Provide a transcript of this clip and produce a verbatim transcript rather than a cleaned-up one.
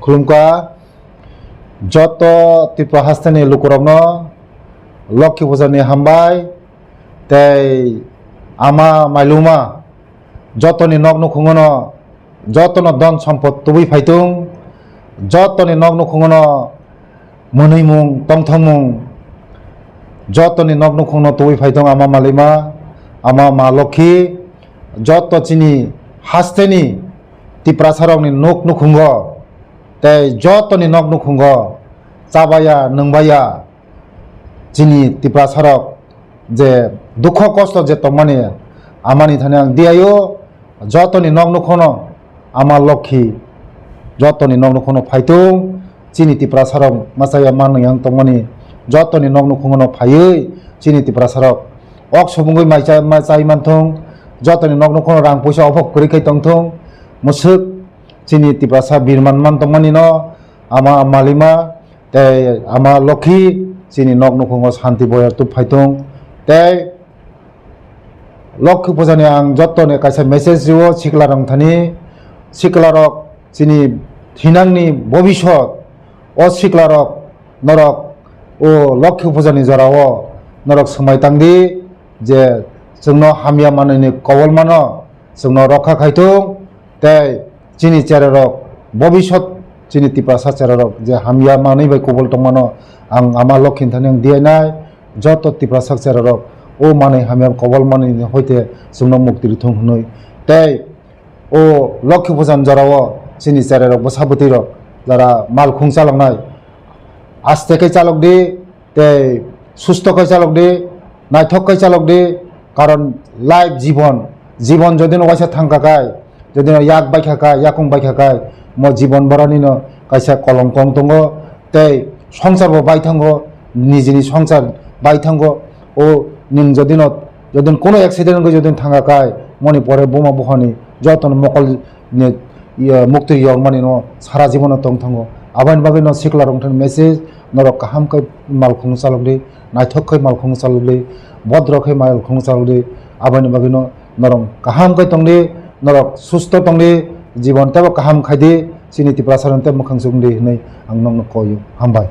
Khulumkha joto Tripura hasteni lukurokno Lokhi Puja ni hambai tei ama mailuma jotoni nok nukhungono jotono don sompot tubui phaitung, jotoni nok nukhungono mwnwimung tongthokmung jotoni nok nukhungno tubui phaitung ama mailuma, ama ma Lokhi, joto chini hasteni Tiprasarokni nok nukhungo tei jotoni nok nukhungo chabaya, nwngbaya chini Tiprasarok je dukho kosto je tongmani amani thani ang diyaio jotoni nok nukhungno ama Lokhi jotoni nok nukhungno phaitung chini Tiprasarok machaya manwi ang tongmani jotoni nok nukhungno phaiwi chini Tiprasarok ok subungwi mai cha-, mai chai manthung jotoni nok nukhungno rang puisa ophok kwrwi khai tongthung mwswk chini Tiprasa birman man tongmani no ama mailuma tei ama Lokhi chini nok nukhungo santi boyar tub phaitung tei Lokhi Puja ni ang joto ni kaisa message rio sikla rok thani sikla rok chini thinang ni bobisot o sikla rok norok o Lokhi Puja ni jora o norok swmai tang di je chwngno hamya manwi ni kobol mano chwngno rokha khai thung. Tei chini chererok bobisot chini Tiprasa chererok je hamya manwi bai kubul tongmano ang ama Lokhi thani ang diyainai joto Tiprasa chererok o manwi hamya kubul manwi ni hoite chwngno mukti rithung hwnwi tei o Lokhi Pujan jorao chini chererok bwsa bwtwirok jara malkhung chaloknai aste khe chalok di tei susto khai chalok di, naithok khai chalok di, karon life jibon, jibon jodi no waisa thangkha khai, jodi no yak baikha khai, yakung baikha khai, mo jibon borani no kaisa kolongkong tongo, tei songsar bo baithango, nijini songsar baithango, o nwng jodi no, jodi no kuno accident wngwi jodi no thangkha khai, moni pore buma buhani joto no mokol ni, iya, mukti yokmani no sara jibono tong thango. Aboni bagwi no sikla rok thani message, norok kaham khe malkhung chalok di, naithok khe malkhung chalok di, bodro khe malkhung chalok di. Aboni bagwi no norok kaham khe tong di, norok susto tong di, jibon tebo kaham khai di, chini Tiprasa rok tebo mwkhang chuk di hwnwi ang nokno koi o. Hambai.